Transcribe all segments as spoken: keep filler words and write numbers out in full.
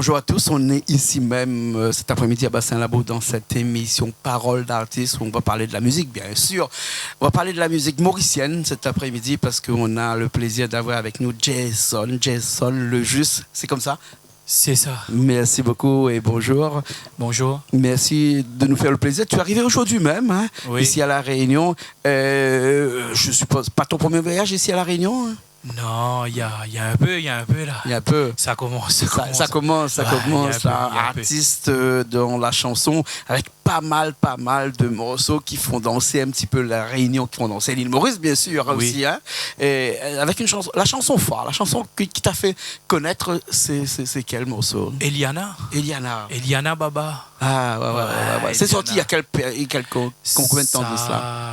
Bonjour à tous, on est ici même, euh, cet après-midi à Bassin Labou dans cette émission Parole d'artiste où on va parler de la musique, bien sûr. On va parler de la musique mauricienne cet après-midi parce qu'on a le plaisir d'avoir avec nous Jason, Jason Lejusse, c'est comme ça ? C'est ça. Merci beaucoup et bonjour. Bonjour. Merci de nous faire le plaisir. Tu es arrivé aujourd'hui même, hein, oui, ici à La Réunion. Euh, je suppose pas ton premier voyage ici à La Réunion, hein ? Non, il y a, il y a un peu, il y a un peu là. Il y a un peu. Ça commence, ça commence. Ça commence, ça commence, il y a un peu, il y a un peu. Artiste, euh, dans la chanson, avec pas mal, pas mal de morceaux qui font danser un petit peu La Réunion, qui font danser l'île Maurice, bien sûr, oui, aussi, hein. Et, euh, avec une chanson, la chanson phare, la chanson qui, qui t'a fait connaître, c'est, c'est, c'est quel morceau ? Eliana. Eliana. Eliana Baba. Ah, ouais, ouais, ouais, ouais. C'est sorti il y a quelle péri-, quel co-, combien de temps de cela ?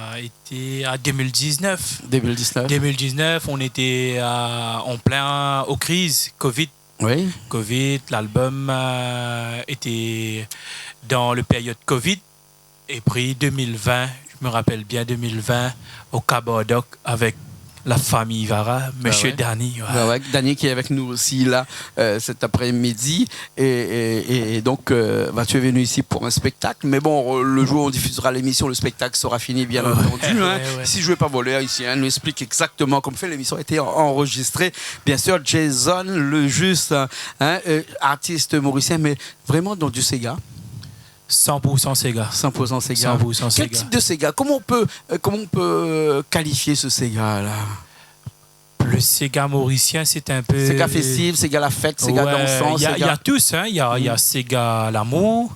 Ça a été à deux mille dix-neuf. Deux mille dix-neuf. Deux mille dix-neuf, on était à, en plein, aux crises, covid. Oui. Covid, l'album, euh, était dans le période covid. Et puis deux mille vingt, je me rappelle bien, deux mille vingt, au Cabardoc avec la famille Vara, monsieur Dany, ouais. Ouais, ouais. Dany qui est avec nous aussi là, euh, cet après-midi. Et, et, et, et donc, euh, bah, tu es venu ici pour un spectacle. Mais bon, euh, le jour où on diffusera l'émission, le spectacle sera fini, bien entendu, hein. Ouais, ouais. Si je vais pas voler ici, hein, nous explique exactement comment fait. L'émission a été en-, enregistrée. Bien sûr, Jason Lejusse, hein, euh, artiste mauricien, mais vraiment dans du séga. Cent pour cent séga. Cent pour cent séga. Cent pour cent séga. Quel type de séga ? Comment on peut, euh, comment on peut, euh, qualifier ce séga-là ? Le séga mauricien, c'est un peu... Séga festif, séga la fête, séga dansant, séga... Ouais, il y a, il y a tous, hein. Il y a, il y a séga l'amour,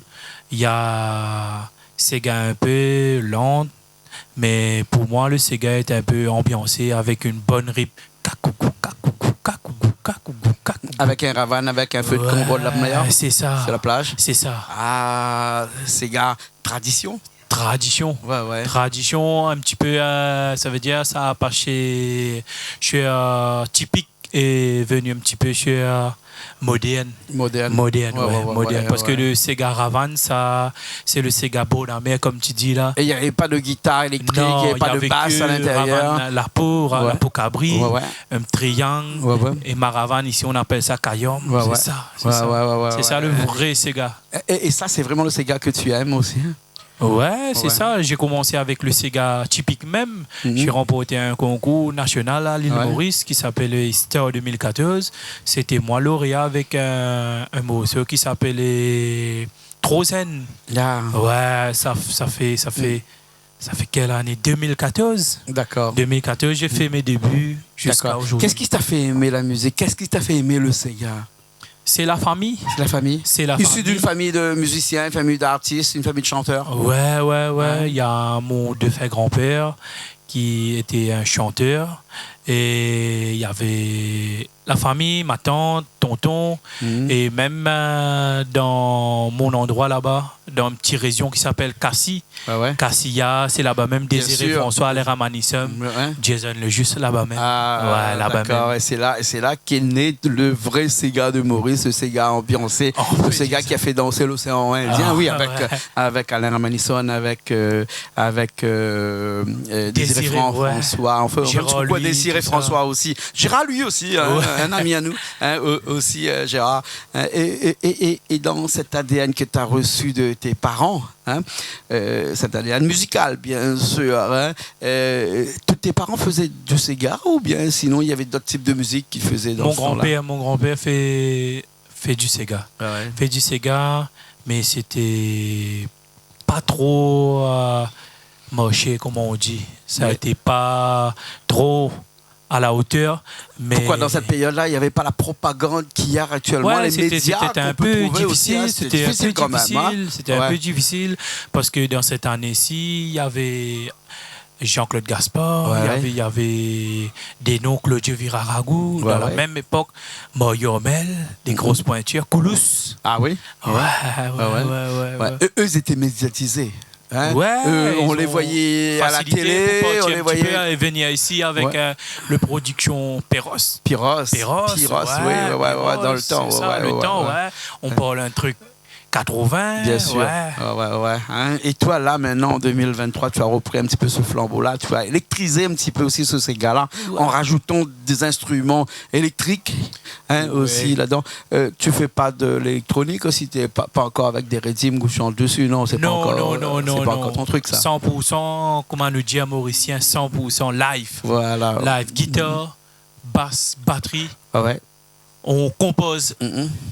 il y a séga un peu lent, mais pour moi, le séga est un peu ambiancé avec une bonne rythme. Kakoukou, kakoukou, kakoukou, kakoukou, kakoukou. Avec un ravann, avec un feu de camp au bord de la mer. Ouais, c'est ça. Sur la plage. C'est ça. Ah, séga tradition. Tradition. Ouais, ouais. Tradition, un petit peu, euh, ça veut dire, ça a passé chez, euh, typique et venu un petit peu chez, euh, moderne. Moderne. Moderne, ouais, ouais, moderne. Parce que le séga ravann, ça, c'est le séga bord la mer, comme tu dis là. Et il y avait pas de guitare électrique, il y avait pas de basse à l'intérieur. Non, il y avait que ravann, la peau, ra-, la peau cabri, un triangle, et maravann, ici on appelle ça kayom. Ouais, ouais. C'est ça, c'est ça. Ouais, ouais, ouais, ouais, ouais. C'est ça le vrai séga. Et, et, et ça, c'est vraiment le séga que tu aimes aussi, hein ? Ouais, c'est ça. J'ai commencé avec le séga typique même. J'ai remporté un concours national à l'île Maurice qui s'appelait Star deux mille quatorze. C'était moi lauréat avec un, un morceau qui s'appelait Trozen. Ah. Ouais, ça, ça fait, ça fait, ça fait quelle année ? Deux mille quatorze. D'accord. Deux mille quatorze, j'ai fait mes débuts jusqu'à aujourd'hui. Qu'est-ce qui t'a fait aimer la musique ? Qu'est-ce qui t'a fait aimer le séga ? C'est la famille. C'est la famille. C'est la famille. Issu d'une famille de musiciens, une famille d'artistes, une famille de chanteurs. Ouais, ouais, ouais. Il y a mon défunt grand-père qui était un chanteur. Et il y avait la famille, ma tante, tonton, et même, euh, dans mon endroit là-bas, dans une petite région qui s'appelle Cassis, Ah ouais. Cassis, c'est là-bas même, Désiré François, Alain Ramanisum, Jason Lejusse, là-bas même. Ah, d'accord. Ouais, là-bas même. Et c'est là, et c'est là qu'est né le vrai séga de Maurice, le séga ambiancé, le séga qui a fait danser l'océan Indien, oui, avec, euh, avec Alain Ramanisum, avec, euh, avec, euh, euh, Désiré François, enfin, Gérard Louis, Désiré François aussi. Gérard Louis aussi, hein, un ami à nous, hein, aussi, euh, Gérard. Hein, et, et, et, et, et dans cet A D N que t'as reçu de tes parents, hein, euh, cette A D N musicale, bien sûr, hein, euh, tous tes parents faisaient du séga ou bien sinon il y avait d'autres types de musique qu'ils faisaient dans ce temps-là ? Mon grand-père, mon grand-père fait, fait du séga. Ah ouais. Fait du séga, mais c'était pas trop, euh, marché, comme on dit. Ça a été pas trop à la hauteur, mais... Pourquoi dans cette période-là, il y avait pas la propagande qu'il y a actuellement, les médias qu'on peut trouver aussi, hein, c'était difficile quand même, hein. Ouais, c'était, c'était un peu difficile, c'était un peu difficile, parce que dans cette année-ci, il y avait Jean-Claude Gaspard, il y avait, il y avait des noms, Claudio Viraragou, dans la même époque, Mario Ormel, des grosses pointures, Koulous. Ah oui ? Ouais, ouais, ouais, ouais. Eux, eux, ils étaient médiatisés. Hein ? Ouais, euh, on les voyait à la télé, on les voyait. Ils ont facilité pour partir un petit peu et venir ici avec, euh, le production Péros. Péros, Péros, oui, ouais, ouais, ouais, dans le temps, c'est ça, ouais, le temps, ouais. On parle un truc quatre-vingts, bien sûr. Ouais. Ouais, ouais, ouais, hein. Et toi, là, maintenant, en deux mille vingt-trois, tu as repris un petit peu ce flambeau-là, tu as électrisé un petit peu aussi ce séga-là, ouais, en rajoutant des instruments électriques, hein, ouais, aussi là-dedans. Euh, tu fais pas de l'électronique aussi, t'es pas, pas encore avec des rythmes où tu chantes dessus, non, c'est pas encore, non, euh, non, c'est pas encore ton truc, ça. Cent pour cent, koman nou di an morisien, cent pour cent live. Voilà. Live, guitare, basse, batterie. Ah ouais. On compose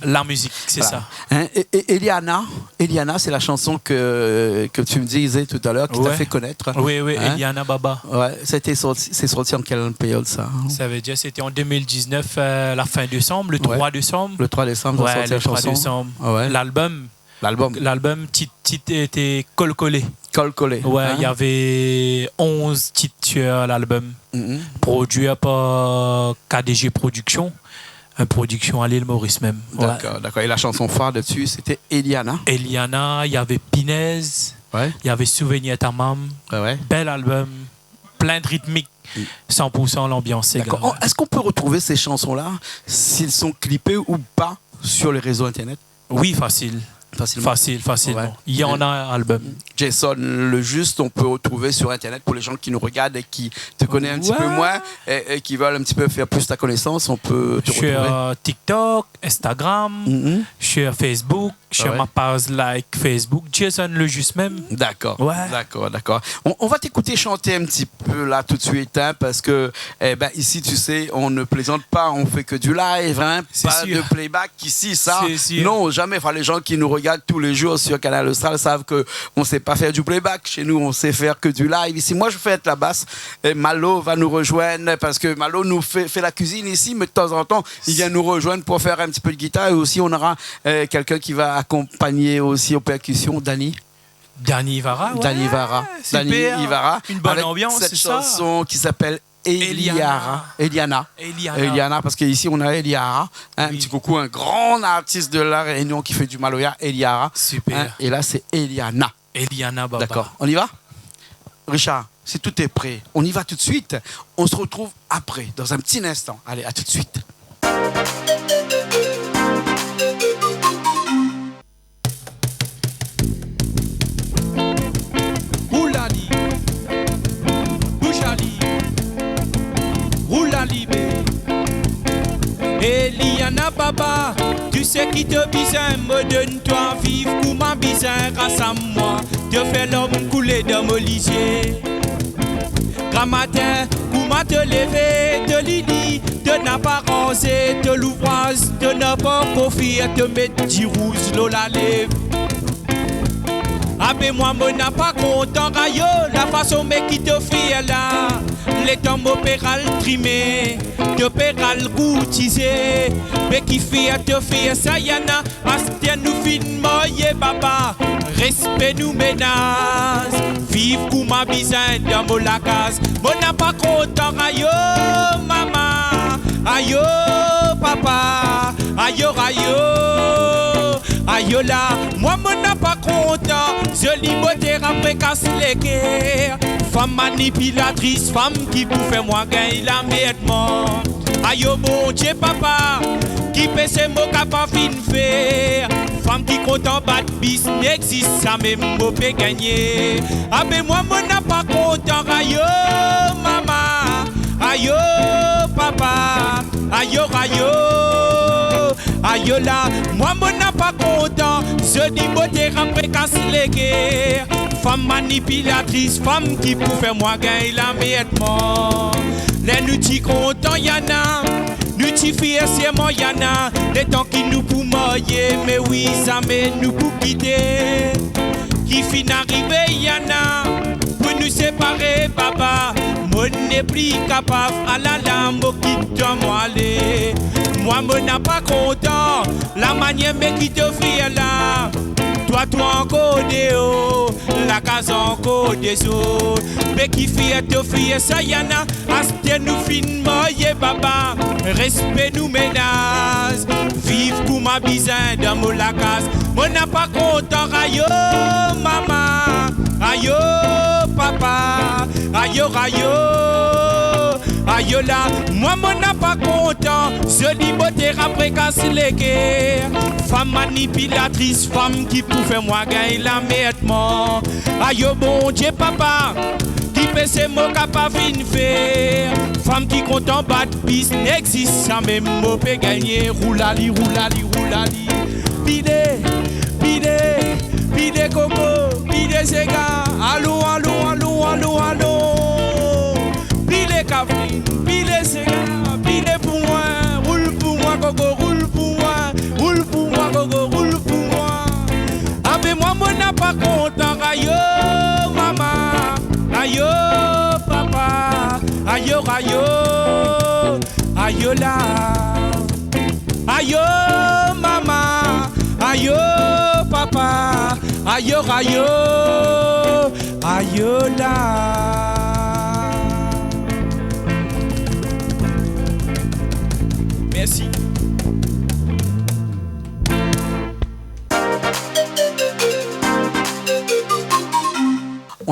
la musique, c'est ça. Voilà. Hein, et, et Eliana, Eliana, c'est la chanson que, que tu me disais tout à l'heure, qui t'a fait connaître. Oui, oui, hein ? Eliana Baba. Ouais, c'était sorti, c'est sorti en quelle période, ça, hein ? Ça veut dire, c'était en deux mille dix-neuf, euh, la fin décembre, le trois décembre. Le trois décembre, t'as sorti la chanson. Ouais, le trois décembre. Ah ouais. L'album. L'album. L'album, titre, titre était Col Colé. Col Colé, hein ? Ouais, il y avait onze titres sur l'album. Mhm. Produit par K D G Production, une production à l'île Maurice même. Ouais. D'accord, d'accord. Et la chanson phare dessus, c'était Eliana. Eliana, il y avait Pinaise, ouais, il y avait Souvenir ta mam. Ouais, ouais. Bel album, plein de rythmique, mm, cent pour cent l'ambiance, ces gars-là. D'accord. Oh, est-ce qu'on peut retrouver ces chansons-là, s'ils sont clippés ou pas, sur les réseaux internet ? Oui, facile. Facilement. Facile, facilement. Ouais. Il y en a un album. Jason Lejuste, on peut retrouver sur Internet, pour les gens qui nous regardent et qui te connaissent un petit peu moins, ouais, et, et qui veulent un petit peu faire plus ta connaissance, on peut te retrouver. Sur, euh, TikTok, Instagram, mhm, sur Facebook, sur, ouais, ma page like Facebook, Jason Lejuste même. D'accord. Ouais. D'accord, d'accord. On, on va t'écouter chanter un petit peu là tout de suite, hein, parce que, eh ben, ici, tu sais, on ne plaisante pas, on fait que du live, hein, pas de playback ici, ça. C'est sûr. Non, jamais. Enfin, les gens qui nous regardent tous les jours sur Kanal Austral savent que on sait pas faire du playback. Chez nous, on sait faire que du live. Ici, moi, je fais être la basse. Et Malo va nous rejoindre parce que Malo nous fait, fait la cuisine ici, mais de temps en temps, il vient nous rejoindre pour faire un petit peu de guitare. Et aussi, on aura, euh, quelqu'un qui va accompagner aussi aux percussions, Dany. Dany Ivara, ouais, Dany Ivara. Super. Dany Ivara, une bonne ambiance, c'est ça. Avec cette chanson qui s'appelle Eliara. Eliana. Eliana. Eliana. Eliana, parce qu'ici, on a Eliara, hein, un petit coucou, un grand artiste de La Réunion qui fait du maloya, Eliara. Super. Hein, et là, c'est Eliana. Eliana Baba. D'accord, on y va ? Richard, si tout est prêt, on y va tout de suite. On se retrouve après, dans un petit instant. Allez, à tout de suite. Roulali, boujali, roulali bé. Eliana Baba, tu sais qui te bizin, me donne toi vivre, koman bizin, grâce à moi, te fé larm koulé dan mon lizié. Gramatin, koman te lévé, te lili, te na pa ranzé, te louvraz, te na pa ankor fé, te mèt di rouz lo la lév. Abé moin, mo na pa kontan, ayo, la fason mé ki te fé la. Létan mo pé ral trimé, te pé ral kourtizé, mé ki fé te fé sa, Eliana. Astèr nou fine marié, baba, respé nou ménaz. Viv koman bizin dan mon lakaz. Mo na pa kontan, ayo mama, ayo papa, ayo, ayo, ayo la. Moin, mo na pa kontan, zoli boté, rapé kas lékèr. Fanm manipilatris, fanm ki pou fé moin gingn la mèrd, moin. Ayo Bondié papa, ki pésé mo ka pa fine fé. Fanm ki kontan bat bis, n'existe sa mèm mo pé gingné. Abé moin, mo na pa kontan, ayo mama, ayo papa, ayo, ayo, ayo la. Moin, mo na pa kontan, zoli boté, rapé kas lékèr. Fanm manipilatris, fanm ki pou fé moin gingn la mèrd, moin. Lèr nou ti kontan, Eliana, nou ti fièr sèrman, Eliana, létan ki nou pou marié, mé oui, zamé nou pou kité. Ki fine arivé, Eliana, pou nou séparé, baba, mo n'é pli kapav, alala, mo kit toi, mo alé. Moin, mo na pa kontan la manièr mé ki te fé la. Toi, toi ankor déor, lakaz ankor dézord. Mé ki fé te fé sa, Eliana. Astèr nou fine marié, baba, respé nou ménaz. Viv koman bizin dan mon lakaz. Mo na pa kontan, ayo mama, ayo papa, ayo, ayo, Ayo la, moin, moin na pa kontan, zoli boté rap kas lé kèr. Fanm manipilatris, fanm ki pou fé moin gingn lanmèrd, moin. Ayo Bondié papa, ki pé sé mo ka pa vin fé. Fanm ki kontan bat pis, négzis sa mèm, mo pé gingné. Roulali, roulali, roulali. Pilé, pilé, pilé koko, pilé séga. Alon, alon, alon, alon, alon. Pilé kafé, pilé séga, pilé pou moin. Roul pou moin koko, roul pou moin. Roul pou moin koko, roul pou moin. Avèk moin, moin na pa kontan. Ayo mama, ayo papa, ayo, ayo, ayo la. Ayo mama, ayo papa, ayo, ayo, ayo la. Mèrsi.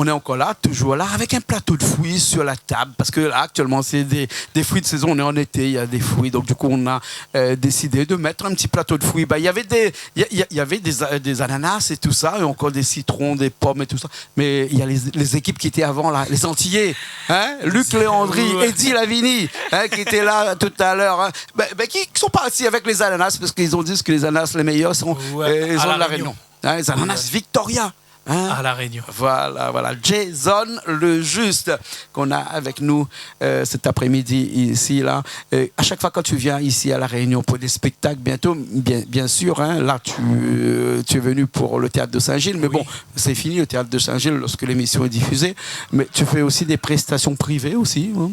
On est encore là, toujours là, avec un plateau de fruits sur la table, parce que là, actuellement, c'est des, des fruits de saison, on est en été, il y a des fruits, donc du coup, on a, euh, décidé de mettre un petit plateau de fruits. Bah, il y avait des, il y a, il y a, il y avait des, euh, des ananas et tout ça, et encore des citrons, des pommes et tout ça, mais il y a les, les équipes qui étaient avant, là, les Antillais, hein, Luc Léandri, Eddy Lavigny, hein, qui étaient là tout à l'heure, hein. Ben, ben, qui, qui sont partis avec les ananas, parce qu'ils ont dit que les ananas, les meilleurs, sont, euh, ils sont de La Réunion. Hein, les ananas Victoria. Hein ? À La Réunion. Voilà, voilà. Jason Lejuste, qu'on a avec nous, euh, cet après-midi ici, là. Et à chaque fois quand tu viens ici à La Réunion pour des spectacles, bientôt, bien, bien sûr, hein, là, tu, euh, tu es venu pour le théâtre de Saint-Gilles, mais bon, c'est fini le théâtre de Saint-Gilles lorsque l'émission est diffusée. Mais tu fais aussi des prestations privées aussi, hein ?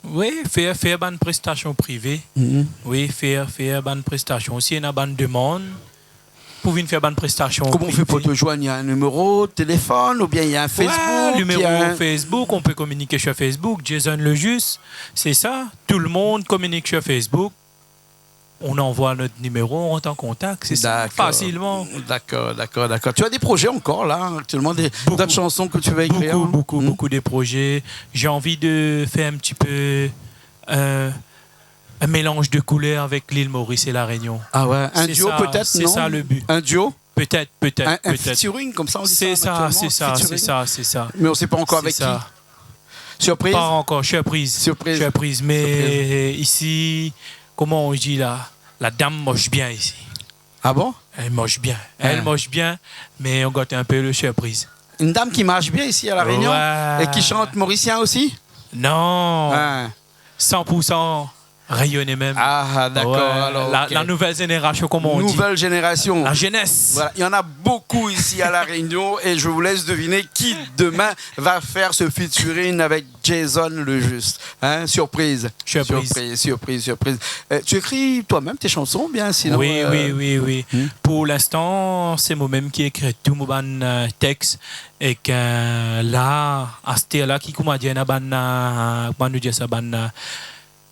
Oui, fé, fé bann prestasion privé. Mhm. Oui, fé, fé bann prestasion. Si néna bann demann, pou vinn fé bann prestasion. Koman ou fé pou te joinn ? Il y a un numéro de téléphone ou bien il y a un Facebook, ouais, numéro Facebook, on peut communiquer sur Facebook, Jason Lejuste, c'est ça. Tout le monde communique sur Facebook. On envoie notre numéro, on rentre en contact, c'est ça, facilement. D'accord, d'accord, d'accord. Tu as des projets encore, là, actuellement, des, d'autres chansons que tu vas écrire ? Beaucoup, beaucoup, beaucoup de projets. J'ai envie de faire un petit peu, euh, un mélange de couleurs avec l'île Maurice et La Réunion. Ah ouais, un duo peut-être, non ? C'est ça, c'est ça le but. Un duo ? Peut-être, peut-être, peut-être. Un, un featuring, comme ça on dit ça actuellement, featuring. C'est ça, c'est ça, c'est ça. Mais on sait pas encore avec qui. Surprise ? Pas encore, surprise. Surprise. Surprise, mais ici, comment on dit là, la dame moche bien ici. Ah bon ? Elle moche bien. Hein. Elle moche bien, mais on goûte un peu le surprise. Une dame qui marche bien ici à La Réunion et qui chante mauricien aussi ? Non. Hein. Cent pour cent réunionnais même. Ah, d'accord, alors, la, OK. La nouvelle génération, comme on dit. Nouvelle génération. La jeunesse. Voilà, il y en a beaucoup ici à La Réunion et je vous laisse deviner qui demain va faire ce featuring avec Jason Lejuste. Hein, surprise. Surprise. Surprise, surprise, surprise. Euh, tu écris toi-même tes chansons, bien, sinon, oui, oui, oui. Hmm. Pou linstan, sé moin mèm ki ékri tout mon bann, euh, tèks. É ke la, astèr-la, ki, koman dir, néna bann, euh, koman nou dir sa, bann, euh,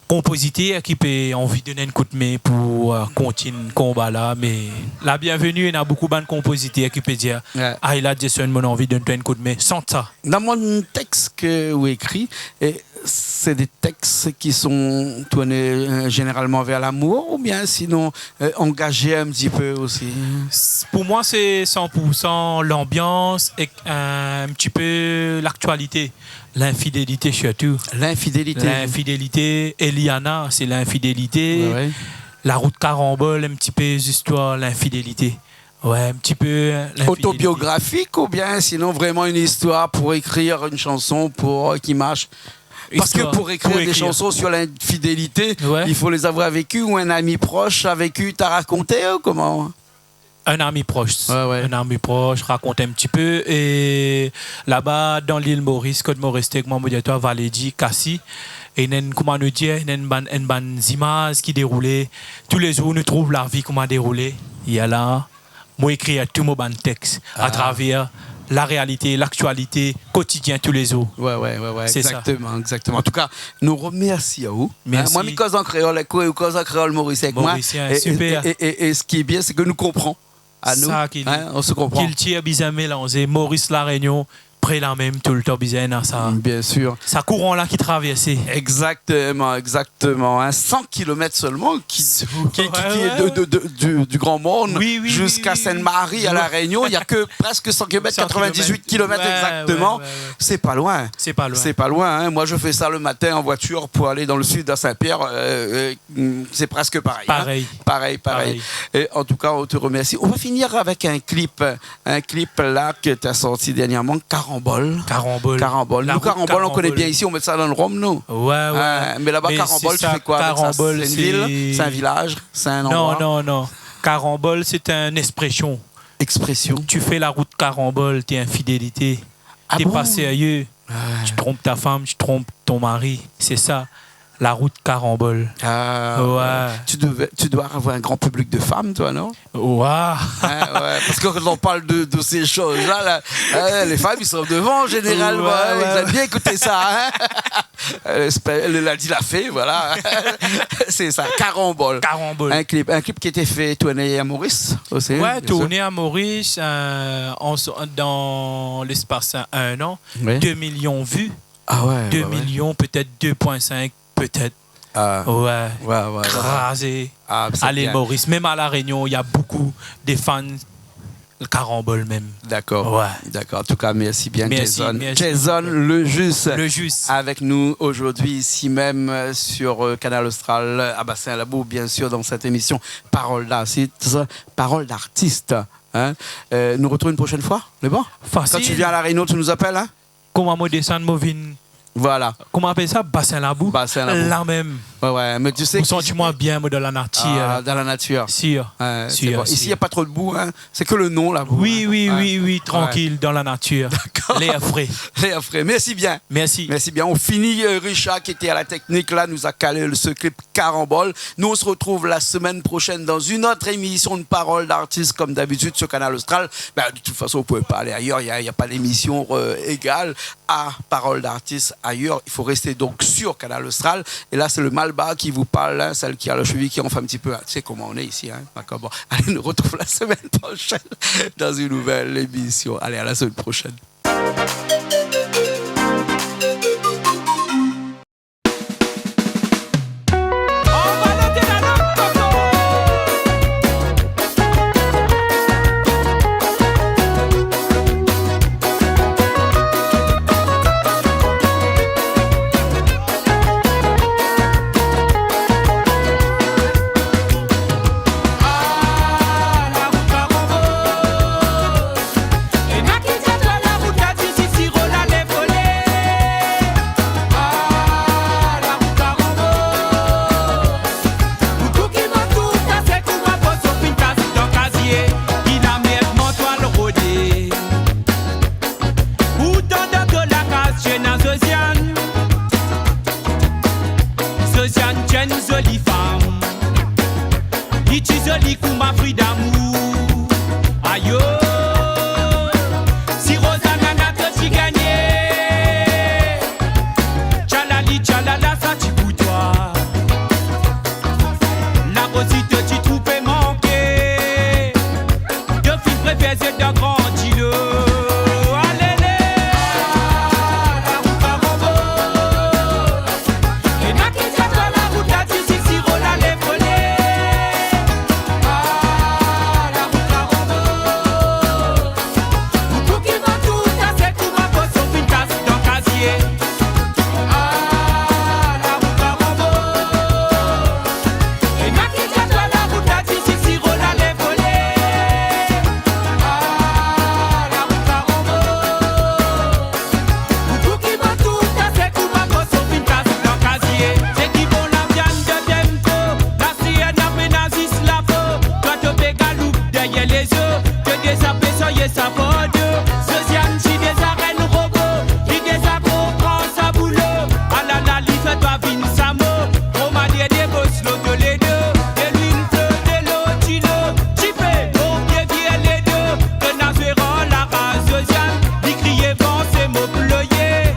konpozitèr ki pé anvi donn in koudmin pou, euh, kontinié konba-la, mé la bienvenu, néna bonpé bann konpozitèr ki pé dir, ouais, « Ay la, Jason, moin anvi donn in koudmin. » San sa. Dan bann tèks ke ou ékri, é sé dé tèks ki sont tournés, euh, généralement vers l'amour ou bien sinon, euh, engagés un petit peu aussi ? S-, pou moin, sé san pou san lanbians é, euh, in ti pé laktialité. L'infidélité surtout. L'infidélité. L'infidélité. Eliana, sé l'infidélité. Ouais, ouais. La rout karambol, in ti pé zistoir l'infidélité. Ouais, in ti pé, euh, l'infidélité. Autobiographique ou bien sinon vraiment une histoire pour écrire une chanson pour, euh, qui marche ? Parce que pour écrire des chansons sur l'infidélité, il faut les avoir vécues ou un ami proche a vécu, t'a raconté, ou comment ? Un ami proche. Ouais, ouais. Un ami proche, rakont in ti pé. É laba, dan l'île Maurice, koté moin rès, koman mi di aou, Valédi, Cassis, é néna, koman nou dir, néna bann, néna bann zimaz ki déroul. Tou lé zour, nou trouv la vi koman déroul. É la, moin ékri tout mon bann tèks a travèr la réalité, laktialité, kotidien, tou lé zour. Ouais, ouais, ouais, ouais, exactement, exactement. Sé sa. En tout cas, nou remèrsi aou. Mèrsi. Hein, moin, mi koz an kréol, é ou, ou koz an kréol morisien avèk moin. Morisien, é, super. É, é, é sak lé bien, sé ke nou konpran. Anou, hein, on se comprend. Sa ki lé kiltir bizin mélanzé, Maurice, La Réunion, pré la mèm, toultan bizin na sa. Bien sûr. Sa kouran la ki travèrsé. Exactement, exactement, hein. Cent kilomètres seulement qui, qui, qui, qui est de, de, de, du, du Grand Morne jusqu'à Sainte-Marie à La Réunion. Il y a que presque cent kilomètres, quatre-vingt-dix-huit kilomètres exactement. Ouais, ouais, ouais. C'est pas loin. C'est pas loin. C'est pas loin, hein. Moi, je fais ça le matin en voiture pour aller dans le sud, à Saint-Pierre. Euh, euh, c'est presque pareil, hein. Pareil. Pareil, pareil. Pareil. Et en tout cas, on te remercie. On va finir avec un clip. Un clip la ke t'as sorti dernièrement, Karambol. Karambol. Karambol. Nou, Karambol, on connaît bien ici, on met ça dans le rhum, nous. Ouais, ouais. Hein, mais là-bas, Karambol, tu fais quoi avec ça ? C'est une ville, c'est un village, c'est un endroit ? Non, non, non. Karambol, c'est une expression. Expression. Tu fais la route Karambol, t'es infidélité. Ah bon ? T'es pas sérieux. Ouais. Tu trompes ta femme, tu trompes ton mari. C'est ça. La route Karambol. Ah, ouais. Tu devais, tu dois avoir un grand public de femmes, toi, non ? Ouais. Hein, ouais, parce que quand on parle de, de ces choses-là, là, hein, les femmes, ils sont devant, généralement, hein, ils aiment bien écouter ça, hein. Euh, c'est pas, le lundi l'a fait, voilà. C'est ça, Karambol. Karambol. Un clip, un clip qui a été fait, tourné à Maurice aussi, hein, bien sûr. Ouais, tourné à Maurice, euh, en so-, dans l'espace un an, deux millions vues. Ah ouais, ouais, ouais. Deux millions, peut-être deux point cinq, peut-être. Ah. Ouais. Ouais, ouais, ouais. Krazé. Ah, c'est bien. À l'île Maurice, même à La Réunion, il y a beaucoup de fans Karambol même. D'accord. Ouais. D'accord. En tout cas, merci bien, Jason. Merci, merci. Jason Lejusse. Lejusse. Avec nous aujourd'hui, ici même, euh, sur, euh, Kanal Austral, à Bassin Labou, bien sûr, dans cette émission Parole d'artiste. Parole d'artiste. Hein ? Euh, nou retrouv une prochaine fois, lé bon ? Facile. Quand tu viens à La Réunion, tu nous appelles, hein ? Koman mo désann, mo vinn. Voilà. Koman apèl sa ? Bassin Labou. Bassin Labou. La mèm. Ouais, ouais, mais tu sais... Mo santi amoin bien, mo, dan la natir. Ah, dans la nature. Sûr. Ouais, c'est bon. Sûr, sûr. Ici, il y a pas trop de boue, hein. C'est que le nom, la boue, hein. Oui, oui, oui, oui, tranquille, dans la nature. D'accord. L'air frais. L'air frais. Merci bien. Merci. Merci bien. On finit, euh, Richard, qui était à la technique, là, nous a calé le, ce clip Karambol. Nous, on se retrouve la semaine prochaine dans une autre émission de Parole d'artiste, comme d'habitude, sur Kanal Austral. Ben, de toute façon, vous pouvez pas aller ailleurs. Il y a, il y a pas d'émission, euh, égale à Parole d'artiste ailleurs. Il faut rester donc sur Kanal Austral. Et là, c'est le Malbar qui vous parle, hein, celle qui a la cheville qui enfle un petit peu, hein. Tu sais comment on est ici, hein. D'accord, bon. Allez, nous retrouve la semaine prochaine dans une nouvelle émission. Allez, à la semaine prochaine. Ou dan doto la kaz, tienn a Josiane. Josiane, tienn zoli fanm. Li ti zoli kouma fri damour. Ayo. Si Rosanna na to ti gagné. Tchalali, tchalala, sa ti pou toi. La Rosie, to ti trouvé manké. Dofine préféré, sé dan grandi lo. Alélé. Dèrièr lézo, té déza pé soyé sa fo dé. Josiane, ti déza rèn robo, li déza konpran sa boulo. Alala, li fé doi vinn sa mo. Romanie dé bos, lo dé lé dé. Dé lune bleu, dé lo ti lo. Ti pé, bon, vié, vié lé dé. Dé na zéro la raz Josiane, li kriyé van sé mo ployé.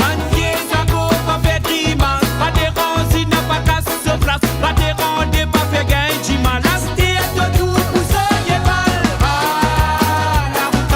Ann vié sa ko pa fé grimas, pa déranzé, na pa kas so plas, pa déranzé, pa fé gingn di mal. Asté to tou pou soyé bal. Ah, la roue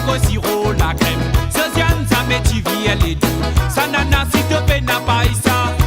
Koko siro la krèm. Zoziane, zamé ti vi, èl lé dou. Sa nana, si to pé na pa i sa.